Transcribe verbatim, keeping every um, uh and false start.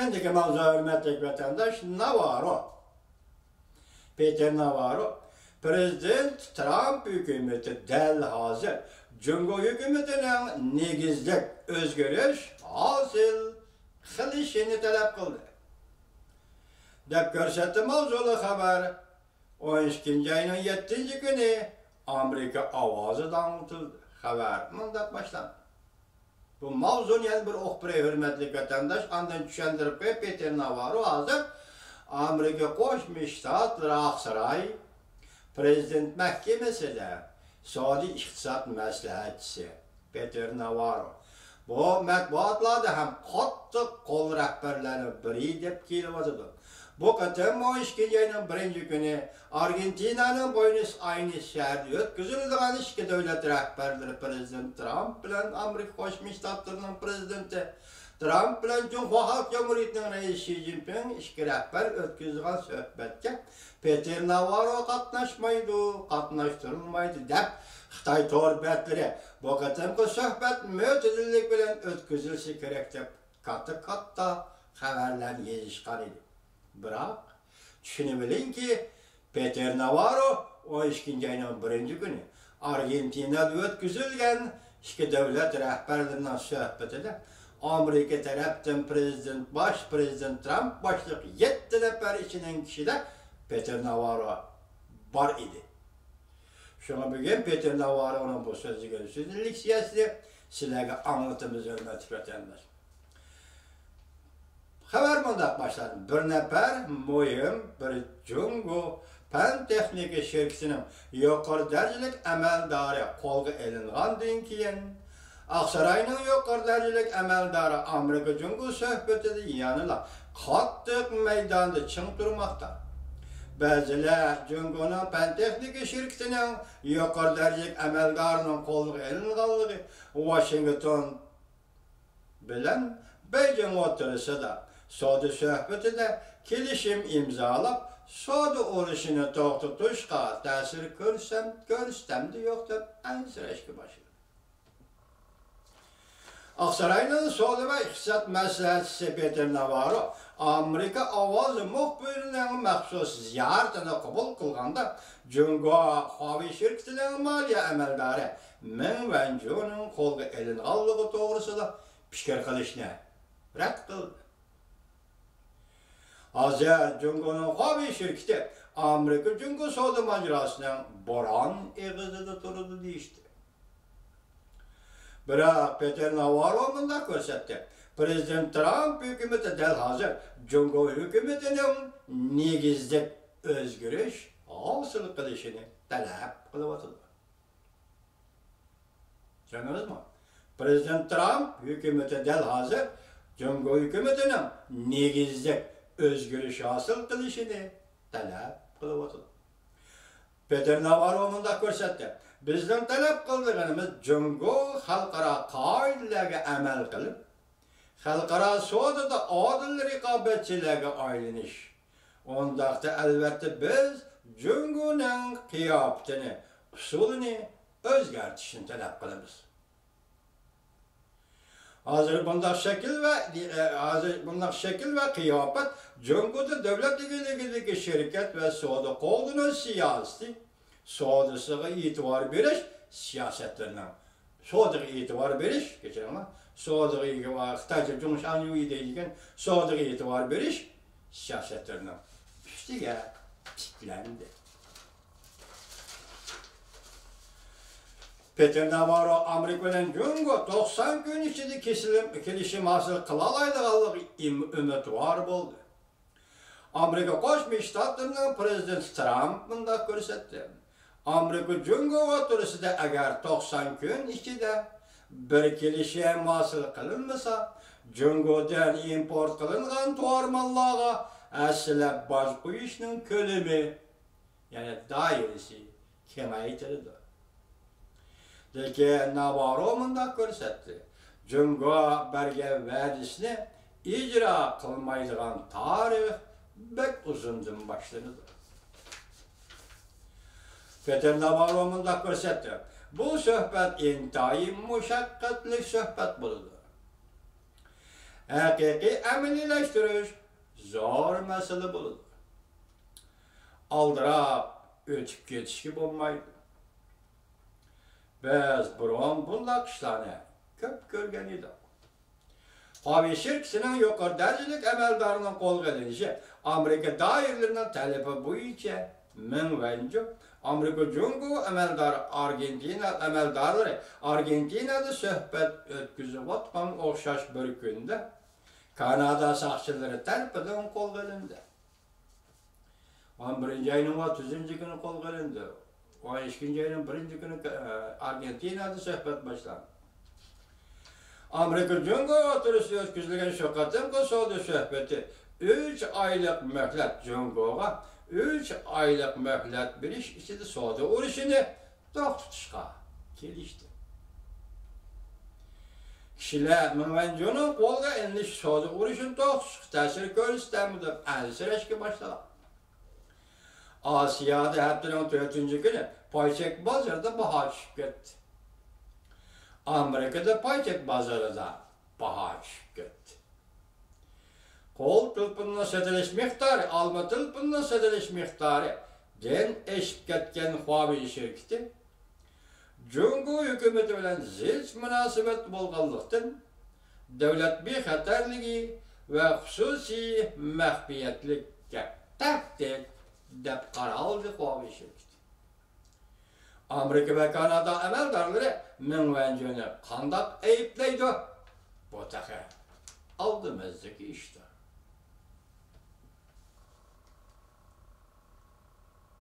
ئەندىكى ماۋزۇ، ھۆرمەتلىك ۋەتەنداش، ناۋارو. پېتېر ناۋارو، پىرېزىدېنت ترامپ ھۆكۈمىتى دەل ھازىر جۇڭگو ھۆكۈمىتىنىڭ نېگىزلىك ئۆزگىرىش ھاسىل قىلىشىنى تەلەپ قىلدى، دەپ كۆرسەتتى ماۋزۇلۇق خەۋەر. ئون ئىككىنچى ئاينىڭ يەتتىنچى كۈنى ئامېرىكا ئاۋازىدا ئاڭلىتىلدى. خەۋەر مۇنداق باشلاندى. بۇ ماۋزۇنى يەنە بىر ئوقۇپ بېرەي، ھۆرمەتلىك ۋەتەنداش، ئاندىن چۈشەندۈرۈپ قوياي. پېتېر ناۋارو ھازىر ئامېرىكا قوشما شتاتلىرى ئاقساراي پىرېزىدېنت مەھكىمىسىدە سودا ئىقتىساد مەسلىھەتچىسى. پېتېر ناۋارو. بۇ مەتبۇئاتلاردا ھەم قاتتىق قول رەھبەرلەرنىڭ بىرى دەپ كېلىۋاتىدۇ. بۇ قېتىم ئون ئىككىنچى ئاينىڭ بىرىنچى كۈنى ئارگېنتىنانىڭ بۇينوس ئايرېس شەھىرىدە ئۆتكۈزۈلىدىغان ئىككى دۆلەت رەھبەرلىرى، پىرېزىدېنت ترامپ بىلەن ئامېرىكا قوشما شتاتلىرىنىڭ پىرېزىدېنتى ترامپ بىلەن جۇڭخۇا خەلق جۇمھۇرىيىتىنىڭ رەئىسى شى جىنپىڭ ئىككى رەھبەر ئۆتكۈزىدىغان سۆھبەتكە پېتېر ناۋارو قاتناشمايدۇ، قاتناشتۇرۇلمايدۇ دەپ، خىتاي تور بەتلىرى بۇ قېتىمقى سۆھبەت مۆتىدىللىك بىلەن ئۆتكۈزۈلسە كېرەك دەپ، كاتتا-كاتتا خەۋەرلەرنى يېزىشقان ئىدى. بىراق، چۈشىنىۋېلىڭكى، پېتېر ناۋارو ئون ئىككىنچى ئاينىڭ بىرىنچى كۈنى ئارگېنتىنادا ئۆتكۈزۈلگەن ئىككى دۆلەت رەھبەرلىرىنىڭ سۆھبىتىدە ئامېرىكا تەرەپتىن پىرېزىدېنت، باش پىرېزىدېنت ترامپ باشلىق يەتتە نەپەر ئىچىدىن كىشىدە پېتېر ناۋارو بار ئىدى. شۇڭا بۈگۈن پېتېر ناۋارونىڭ بۇ سۆزلىگەن سۆزى، لېكسىيەسىنى سىلەرگە ئاڭلىتىمىز، ھۆرمەتلىك ۋەتەنداش. خەۋەر مۇنداق باشلاندى. بىر نەپەر مۇھىم، بىر جۇڭگو پەن تېخنىكا شىركىتىنىڭ يۇقىرى دەرىجىلىك ئەمەلدارى قولغا ئېلىنغاندىن كېيىن، ئاقساراينىڭ يۇقىرى دەرىجىلىك ئەمەلدارى ئامېرىكا جۇڭگو سۆھبىتىدە يەنىلا قاتتىق مەيداندا چىڭ تۇرماقتا. بەزىلەر جۇڭگونىڭ پەن تېخنىكا شىركىتىنىڭ يۇقىرى دەرىجىلىك ئەمەلدارىنىڭ قولغا ئېلىنغانلىقى ۋاشىنگتون بىلەن بېيجىڭ ئوتتۇرىسىدا سودا سۆھبىتىدە كېلىشىم ئىمزالاپ، سودا ئۇرۇشىنى توختىتىشقا تەسىر كۆرسەم، كۆرسىتەمدۇ يوق دەپ ئەنسىرەشكە باشلىدى. ئاقساراينىڭ سودا ۋە ئىقتىساد مەسلىھەتچىسى پېتېر ناۋارو ئامېرىكا ئاۋازى مۇخبىرىنىڭ مەخسۇس زىيارىتىنى قوبۇل قىلغاندا، جۇڭگو خۇاۋېي شىركىتىنىڭ مالىيە ئەمەلدارى مېڭ ۋەنجۇنىڭ قولغا ئېلىنغانلىقى توغرىسىدا پىكىر قىلىشنى رەت قىلدى. ھازىر جۇڭگونىڭ خۇاۋېي شىركىتى ئامېرىكا جۇڭگو سودا ماجىراسىنىڭ بوران ئېغىزىدا تۇرىدۇ دېيىشتى. بىراق پېتېر ناۋارو مۇنداق كۆرسەتتى، پىرېزىدېنت ترامپ ھۆكۈمىتى دەل ھازىر جۇڭگو ھۆكۈمىتىنىڭ نېگىزلىك ئۆزگىرىش ھاسىل قىلىشىنى تەلەپ قىلىۋاتىدۇ. چۈشەندىڭىزمۇ؟ پىرېزىدېنت ترامپ ھۆكۈمىتى دەل ھازىر جۇڭگو ھۆكۈمىتىنىڭ نېگىزلىك ئۆزگىرىش ھاسىل قىلىشىنى تەلەپ قىلىۋاتىدۇ. پېتېر ناۋارو مۇنداق كۆرسەتتى، بىزنىڭ تەلەپ قىلىدىغىنىمىز جۇڭگو خەلقئارا قائىدىلەرگە ئەمەل قىلىپ، خەلقئارا سودىدا ئادىل رىقابەتچىلەرگە ئايلىنىش. ئۇنداقتا، ئەلۋەتتە، بىز جۇڭگونىڭ قىياپىتىنى، ئۇسۇلىنى ئۆزگەرتىشنى تەلەپ قىلىمىز. ھازىر بۇنداق شەكىل ۋە، ھازىر بۇنداق شەكىل ۋە قىياپەت جۇڭگودا دۆلەت ئىگىلىكىدىكى شىركەت ۋە سودا قوللىنىش سىياسىتى، سودىسىغا ئېتىبار بېرىش سىياسەتلىرىنىڭ، سودىغا ئېتىبار بېرىش، كەچۈرۈڭلار، سودىغا ئىگە-، خىتايچە جۇڭشانيۈي دەيدىكەن، سودىغا ئېتىبار بېرىش سىياسەتلىرىنىڭ ئۈستىگە تىكلەندى. پېتېر ناۋارو ئامېرىكا بىلەن جۇڭگو توقسان كۈن ئىچىدە كېسىلىم-، كېلىشىم ھاسىل قىلالايدىغانلىقىغا ئىم-، ئۈمىدۋار بولدى. ئامېرىكا قوشما شتاتلىرىنىڭ پىرېزىدېنتى ترامپ مۇنداق كۆرسەتتى، ئامېرىكا جۇڭگو ئوتتۇرىسىدا ئەگەر توقسان كۈن ئىچىدە بىر كېلىشىم ھاسىل قىلىنمىسا، جۇڭگودىن ئىمپورت قىلىنغان تاۋار ماللارغا ھەسسىلەپ باج قويۇشنىڭ كۆلىمى، يەنى دائىرىسى كېڭەيتىلىدۇ. لېكىن ناۋارو مۇنداق كۆرسەتتى، جۇڭگو بەرگەن ۋەدىسىنى ئىجرا قىلمايدىغان تارىخ بەك ئۇزۇندىن باشلىنىدۇ. پېتېر ناۋارو مۇنداق كۆرسەتتى، بۇ سۆھبەت ئىنتايىن مۇشەققەتلىك سۆھبەت بولىدۇ. ھەقىقىي ئەمەلىيلەشتۈرۈش زور مەسىلە بولىدۇ. ئالدىراپ ئۆتۈپ كېتىشكە بولمايدۇ. بىز بۇرۇن بۇنداق ئىشلارنى كۆپ كۆرگەن ئىدۇق. خۇاۋېي شىركىتىنىڭ يۇقىرى دەرىجىلىك ئەمەلدارىنىڭ قولغا ئېلىنىشى ئامېرىكا دائىرىلىرىنىڭ تەلىپى بويىچە مېڭ ۋەنجۇ، ئامېرىكا جۇڭگو ئەمەلدارى ئارگېنتىنا ئەمەلدارلىرى ئارگېنتىنادا سۆھبەت ئۆتكۈزۈۋاتقان ئوخشاش بىر كۈندە كانادا ساقچىلىرى تەرىپىدىن قولغا ئېلىندى. ئون بىرىنچى ئاينىڭ ئوتتۇزىنچى كۈنى قولغا ئېلىندى. ئون ئىككىنچى ئاينىڭ بىرىنچى كۈنى، ئە، ئارگېنتىنادا سۆھبەت باشلاندى. ئامېرىكا جۇڭگو ئوتتۇرىسىدا ئۆتكۈزۈلگەن شۇ قېتىمقى سودا سۆھبىتى ئۈچ ئايلىق مۆھلەت، جۇڭگوغا ئۈچ ئايلىق مۆھلەت بېرىش ئىچىدە سودا ئۇرۇشىنى توختىتىشقا كېلىشتى. كىشىلەر مېڭ ۋەنجۇنىڭ قولغا ئېلىنىشى سودا ئۇرۇشىنى توختىتىشقا تەسىر كۆرسىتەرمۇ دەپ ئەنسىرەشكە باشلىغان. ئاسىيادا ھەپتىنىڭ تۆتىنچى كۈنى پايچەك بازىرىدا باھا چۈشۈپ كەتتى. ئامېرىكىدا پايچەك بازىرىدا باھا چۈشۈپ كەتتى. قول تېلېفوننىڭ سېتىلىش مىقدارى، ئالما تېلېفوننىڭ سېتىلىش مىقدارىدىن ئېشىپ كەتكەن خۇاۋېي شىركىتى جۇڭگو ھۆكۈمىتى بىلەن زىچ مۇناسىۋەتتە بولغانلىقتىن، دۆلەت بىخەتەرلىكى ۋە خۇسۇسىي مەخپىيەتلىككە تەھدىت دەپ قارالدى خۇاۋېي شىركىتى. ئامېرىكا ۋە كانادا ئەمەلدارلىرى مېڭ ۋەنجۇنى قانداق ئەيىبلەيدۇ؟ بۇ تېخى ئالدىمىزدىكى ئىشتۇر.